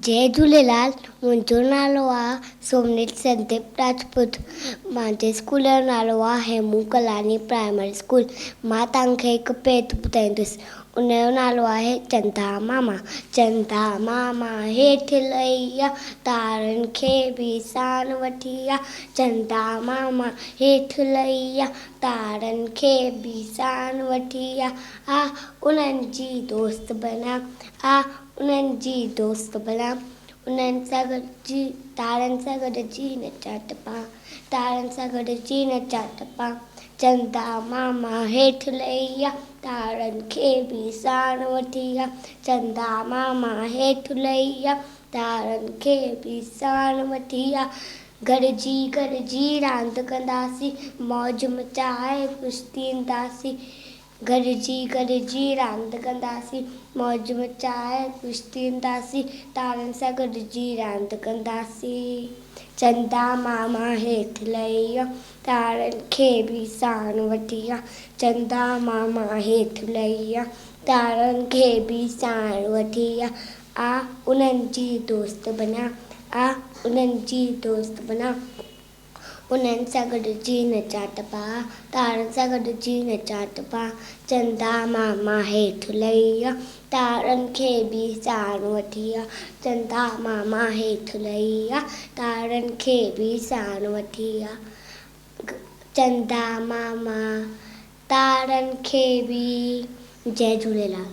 جئي جهوليلال منهنجو نالو آ سومنيت سنديپ راجپوت منهنجي اسڪول جو نالو آ هيمون ڪلاني پرائمري اسڪول مان توهان کي هڪ بيت ٻڌائيندس ان جو نالو آهي چندا ماما چندا ماما هيٺ لهي آ تارن کي به ساڻ وٺي آ چندا ماما هيٺ لهي آ تارن کي به ساڻ وٺي آ آ انهن جي دوست بڻيان آ انهن جي دوست بڻيان انهن سان گڏجي تارن سان گڏجي نچان ٽپان تارن سان گڏجي نچان ٽپان چندا ماما هيٺ لهي آ تارن کي به ساڻ وٺي آ چندا ماما هيٺ لهي آ تارن کي به ساڻ وٺي آ گڏجي گڏجي راند ڪنداسين موج مچائي خوش ٿينداسين گڏجي گڏجي راند ڪنداسين، موج مچائي خوش ٿينداسين، تارن سان گڏجي راند ڪنداسين. چندا ماما هيٺ لهي ويا، تارن کي به ساڻ وٺي ويا. چندا ماما هيٺ لهي ويا، تارن کي به ساڻ وٺي ويا. آ انهن جي دوست بنيان، آ انهن جي دوست بنيان. انهن سان گڏجي نچان ٽپا، تارن سان گڏجي نچان ٽپا، چندا ماما هيٺ لهي آ، تارن کي به ساڻ وٺي آ، چندا ماما هيٺ لهي آ، تارن کي به ساڻ وٺي آ، چندا ماما تارن کي به. جئي جهوليلال.